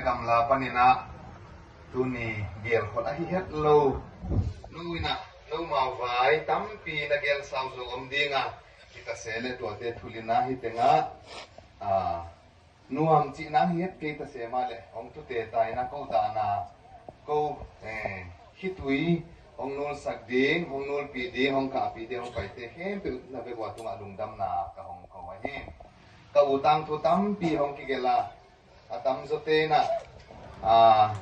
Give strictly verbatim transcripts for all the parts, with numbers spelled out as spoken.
Gamla panin ah tuni gelkhol ahi het lo. No in ah, no mau vai tampi na gelsau zo om ding a, hi ta se le tuate thulina hi teng ah, a, nuam cihna hi het kei ta se mah le, hong tute ta in ah ko dahna, ko, eh, khitui hong nulsak ding, hong nulpih ding, hong kahpih ding, hong paite khempeuh na bek ua tungah lungdamna ka hong ko ahi. Ka u tangthu tampi hong kigelh a, a tamzaw te in ah, a,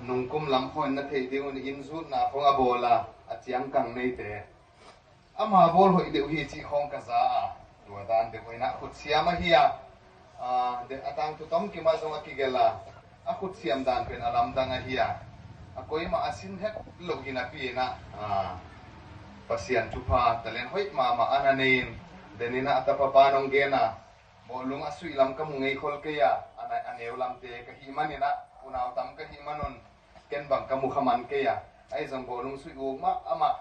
nungkum lam khawng na theih ding un inn zutna khawng a bawl a, a ciangkang neite. Ama bawl hoih deuh hi cih khawng ka za a, tua dan deuh in ah khutsiam ahi a, a, de, a tangthu tomkim ah zong a kigelh a, a khutsiam dan pen a lamdang ahi a, a koimah a sin het loh hi napi in ah, a, Pasian thupha talent hoih mahmah a na nei in, den in ah a tapa pa nong gen a, bawlung a suih lam ka mu ngei khol kei a, a na, a neu lamte ka hih manin ah, unau tam ka hih man un, ken bang ka mu kha man kei a, ahi zong bawlung suih uk mah amah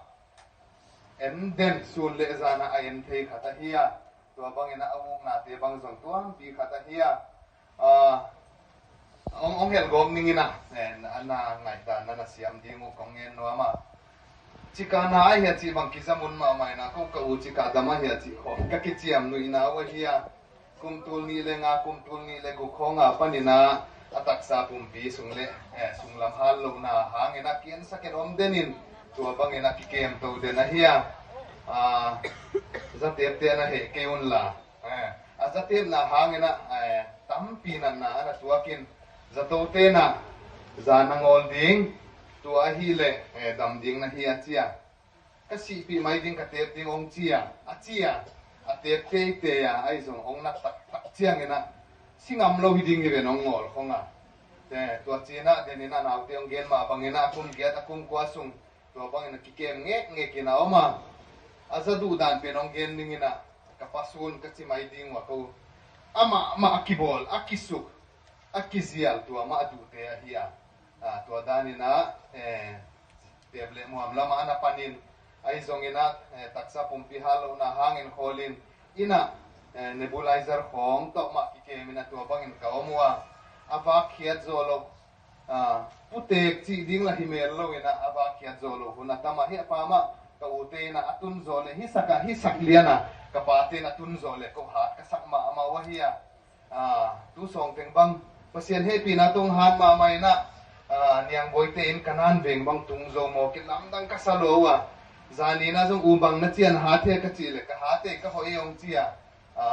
en den, sun le zan ah a en thei khat ahi a, tua bangin ah a uknate bang zong tuampi khat ahi a, a, hong, hong helh gawp ning in ah, eh, na, na ngaihdan na na siam ding uh kong ngen nuam a. Cika na ahi a cih bang kizamun mahmah in ah, ko ka u cika dam ahi a cih khawng ka kiciam nuihna uh ahi a. Kum tul nih le nga, kum tul nih le guk khawng a panin ah a taksa pumpi sung le, eh, sunglam hal lohna hangin ah kiansak in om den in, tua bangin ah kikemto den ahi a. A, zatepte na heh kei un la, eh, a zatepna hangin ah, eh, tampi natna a na tuak in, zatote in ah za na ngawl ding, tua ahih leh, eh, dam ding na hi a ci a. Ka sihpih mai ding, ka tep ding hong ci a, a ci a, a tep teitei a, ahi zong hong na taktak ciangin ah si ngam lo hi ding hi ven hong ngawl khong a. Te, tua ci in ah den in ah naute hong gen mah bangin ah a kum giat a kum kua sung tua bangin ah kikem ngekngek in a om a. A za duh dan pen hong gen ning in ah, ka pa sun ka ci mai ding uh a ko. Amah mah a kibawl, a kisuk, a kizial tua mah a duhte ahi a. A, tua dan in ah, eh, tep le muam lamah a na panin, ahi zongin ah, eh, taksa pumpi hal lohna hangin khawlin, inn ah, eh, nebulizer khawng tawh mah kikem in ah tua bangin ka om uh a. A vakkhiat zawh loh, a, putek cih ding lah hi mel lo in ah, a vakkhiat zawh loh hun a tam a, hih a pa mah ka ute in ah a tun zawh leh hih sak a, hih sak lian a, ka pate in a tun zawh leh ko hat ka sak mahmah uh ahi a. A, tu sawng teng bang Pasian hehpihna tawh hong hat mahmah in ah, a, Niangbawite in Kanan veng bang tung zo mawk in lamdang ka sa lo uh a. Zani in ah zong, u, bang na cian hat hiam ka cih leh, ka hat ei, ka hoih ei hong ci a. A,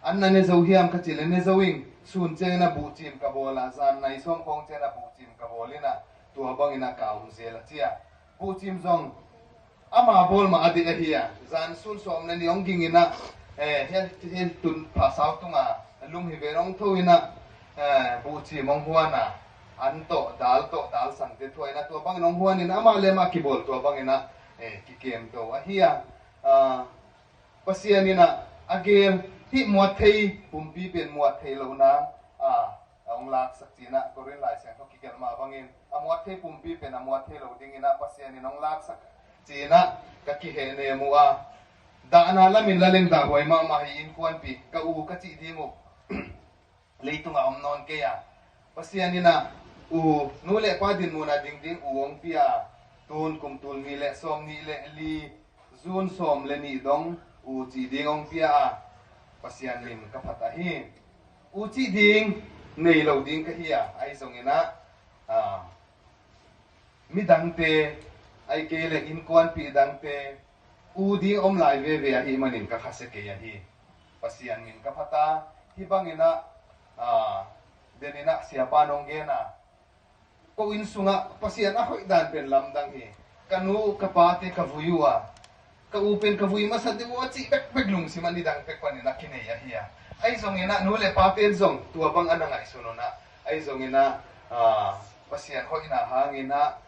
an na ne zo hiam ka cih leh ne zo ing. Sun ciangin ah buhcim ka bawl a, zan nai sawm khawng ciangin ah buhcim ka bawl in ah, tua bangin ah ka om zel a ci a. Buhcim zong ama bawl mah a deih ahi a. Zan sun sawm le nih hong ging in ah, eh, hih, hih tun phasau tung a lum hi ven hong tho in ah, eh, buhcim hong huan a, an tawh, dal tawh, dal sante thuah in ah tua bangin hong huan in ah amah le amah kibawl tua bangin ah, eh, kikemto ahi a. A, Pasian in ah a gel, hih muat thei pumpi pen muat thei lo nang, a, a hong laksak ci in ah, Korin Lai Siangtho kigelh mah bangin, a muat thei pumpi pen a muat thei lo ding in ah Pasian in hong laksak ci in ah ka kihehnem uh a. Dahna lamin la leng dahhuai mahmah hi, innkuanpih, ka u ka cih ding uh. Leitungah om nawn kei a. Pasian in ah, u, nu le pa dinmun a ding ding u hong pia a. Tun kum tul nih le sawm nih le li, June sawm le nih dong u cih ding hong pia a. Pasian min ka phat ahi. U cih ding nei lo ding ka hi a, ahi zongin ah, a, midangte, ahih kei leh innkuanpih dangte, u ding om lai veve ahih manin ka khasia kei ahi. Pasian min ka phat a, hih bangin ah, a, den in ah siapa nong gen a, ko inn sungah Pasian a hoih dan pen lamdang hi. Ka nu ka pate ka vui uh a, ka u pen ka vui masa deuh uh a cih bekbek lungsim a nidang pek panin a kinei ahi a. Ahi zongin ah nu le pa pen zong tua bang a na ngaihsun un ah, ahi zongin ah, a, Pasian hoihna hangin ah,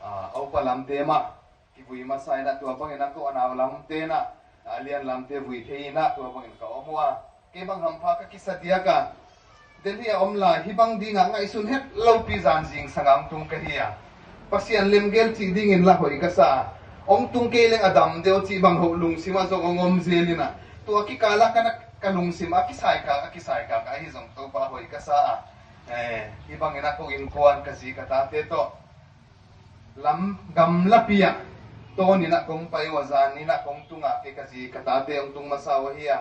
a, a upa lamte mah kivui masa in ah, tua bangin ah ko a nau lamte in ah, a lian lamte vui thei in ah, tua bangin ka om uh a. Kei bang hampha ka kisa diak a, Delhi a om lai, hih bang dingah ngaihsun het lopi zan zingsang a hong tung ka hi a. Pasian lemgel cih dingin lah hoih ka sa a. Hong tung kei leng a dam deuh cih bang hoh lungsim ah zong hong om zel in ah, tua kikal ah ka na, ka lungsim a kisaikak, a kisaikak ahi zong Topa hoih ka sa a. Eh, hih bangin ah ko innkuan ka zi ka tate tawh lam gamlapi ah tawn in ah kong pai uh a, zan in ah kong tung ah, kei ka zi ka tate hong tung masa uh ahi a.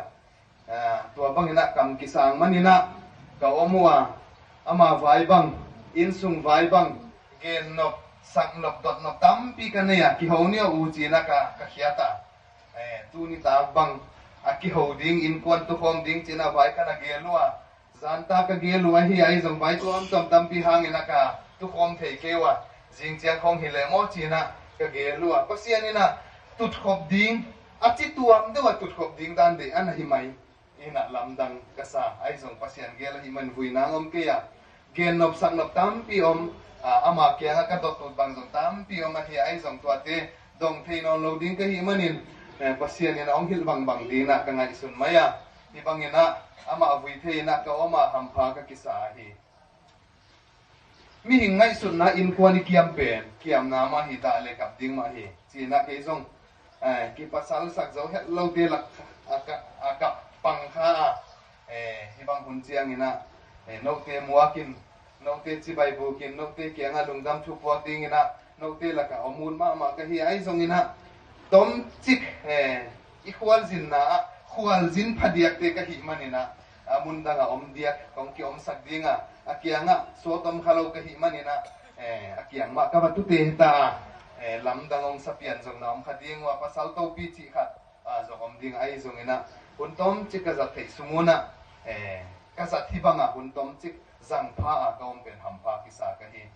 Ah, tua bangin ah kam kisang manin ah ka om uh a, ama vai bang, innsung vai bang, gennop, saknop, dotnop tampi ka nei a, kiho ni uh ci-in ah ka, ka khiat a. Eh, tuni tak bang a kiho ding, innkuan tukhawm ding ci-in ah vai ka na gel uh a, zanta ka gel uh ahi a, ahi zong vai tuamtuam tampi hangin ah ka tukhawm thei kei uh a, zing ciang khawng hi leh maw ci-in ah ka gel uh a. Pasian in ah tutkhop ding, a ci tuam deuh a tutkhop ding dan deih a na hi mai in ah lamdang ka sa, ahi zong Pasian gel ahih man vui nang om kei a. Gennop saknop tampi om, ah, ama kiangah ka dot ut bang zong tampi om ahi a, ahi zong tuate dong thei nawn lo ding ka hih manin, eh, Pasian in ah hong hilh bangbang ding in ah ka ngaihsun mai a. Hih bangin ah amah vui thei in ah ka om a, hampha ka kisa hi. Mihing ngaihsutna innkuan i kiam pen kiamna mah hi, dah le kap ding mah hi ci-in ah kei zong, eh, kipasalsak zo het lote lak a ka, a kap pang kha a. Eh, hih bang hun ciangin ah, eh, note muakin, note cibai bukin, note kiangah lungdam thu puak dingin ah note lakah om ut mahmah ka hi a, ahi zongin ah tomcik, eh, i khualzinna ah khualzin phadiakte ka hih manin ah, a, mundang a om diak kong kiomsak ding a, a kiangah suak om kha lo ka hih manin ah, eh, a kiang mah ka va tute ta a, eh, lamdang hong sa pian zong na om kha ding uh a, pasal topi cih khat, ah, zong om ding a, ahi zongin ah hun tomcik ka zat theih sung un ah, eh, ka zat hih bang a hun tomcik zangpha a ka om pen hampha kisa ka hi.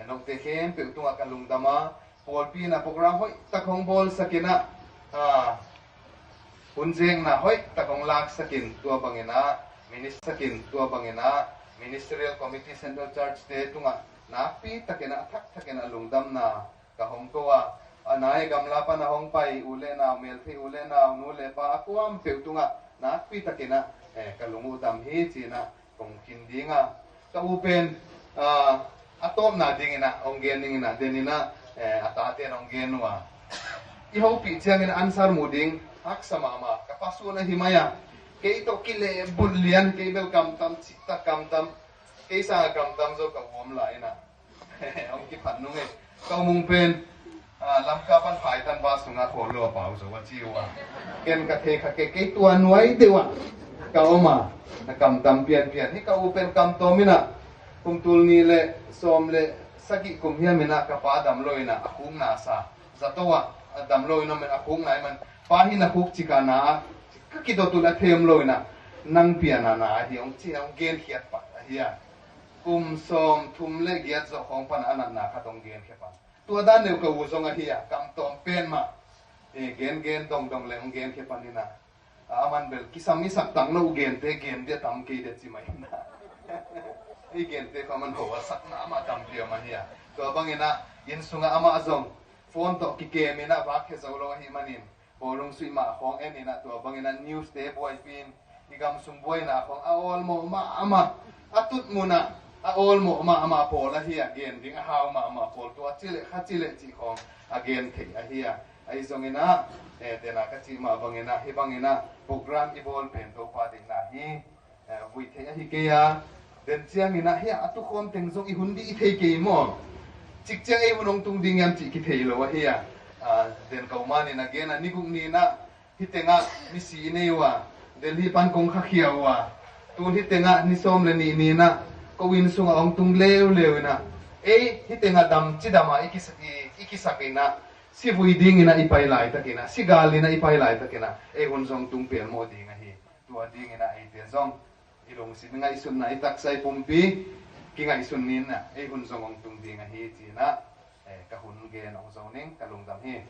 Note khempeuh tungah ka lungdam a, pawlpi in ah program hoih tak hong bawlsak in ah, ah, hun zekna hoih tak hong laksak in, tua bangin ah minis-, sak in, tua bangin ah Ministerial Committee, Central Church te tungah nakpi takin ah, a thak takin ah lungdamna ka hong ko a. A nai gamla pan a hong pai u le nau, melthei u le nau, nu le pa, a kuampeuh tungah nakpi takin ah, eh, ka lung uh dam hi ci-in ah kong khin ding a. Ka u pen, ah, a tawpna dingin ah hong gen dingin ah, den in ah, eh, a tate in hong gen uh a. I hopih ciangin answer mu ding haksa mahmah, ka pa sun ahi mai a. Kei tawh kilehbulh lian, kei bel kamtam, cihtak kamtam, kei sang a kamtam zo ka u om lai in ah. Hong kiphat nung e. Ka u Mung pen, ah, Lamka pan phaitan bus sungah khawl lo a pau zo a ci uh a. Ken ka thei kha kei, kei tua nuai deuh ah ka om a, na kamtam pianpian. Hih ka u pen kamtawm in ah kum tul nih le sawm le sagih kum hiam in ah ka pa dam lo in ah a khuk na sa. Zato ah a dam lo in om in, a khuk na ahih man, pa hi na khuk cik a na a, ka kidot uh le a thei om lo in ah, nang pian a na ahi hong ci, hong genkhiat pah ahi a. Kum sawm thum le giat zawh khawng pan a natna khat hong genkhia pan. Tua dan neu ka u zong ahi a, kamtawm pen mah. Eh, gengen dongdong le hong genkhia pan in ah, a, aman bel kisam i sak tang lo, u gente gen dia tam kei dia ci mai in ah. I gente kha man ho a sakna mah tampi om ahi a. Tua bangin ah inn sungah amah zong phone tawh kikem in ah vak khia zo lo ahih manin, bawlung suih mah khawng en in ah, tua bangin ah news te buaipi in, i gam sung buaina khawng a awlmawh mahmah, a tutmun ah a awlmawh mahmah pawl ahi a, gen ding a hau mahmah pawl, tua ci leh kha ci leh cih khawng a gen theih ahi a. Ahi zongin ah, eh, den a ka cih mah bangin ah, hih bangin ah program i bawl pen Topa deihna hi. Eh, vui thei ahi kei a, den ciangin ah hih a tukhawm teng zong i hun dih i thei kei maw? Cik ciang ei hun hong tung ding hiam cih kithei lo ahi a. Ah, den ko man in a gen a, ni guk ni in ah hih tengah misi i nei uh a, Delhi pan kong khakhia uh a, tun hih tengah ni sawm le nih ni in ah ko inn sungah hong tung leuleu in ah, ei hih tengah dam cidam a i kisa-, i, i kisak in ah, si vui dingin ah i pai laitakin ah, si gal in ah i pai laitakin ah, ei hun zong tung pelmawh ding ahi. Tua dingin ah eite zong i lungsim, i ngaihsutna, i taksa, i pumpi kingaihsun ni in ah, ei hun zong hong tung ding ahi ci-in ah, eh, ka hun gen hong zo ning, ka lungdam hi.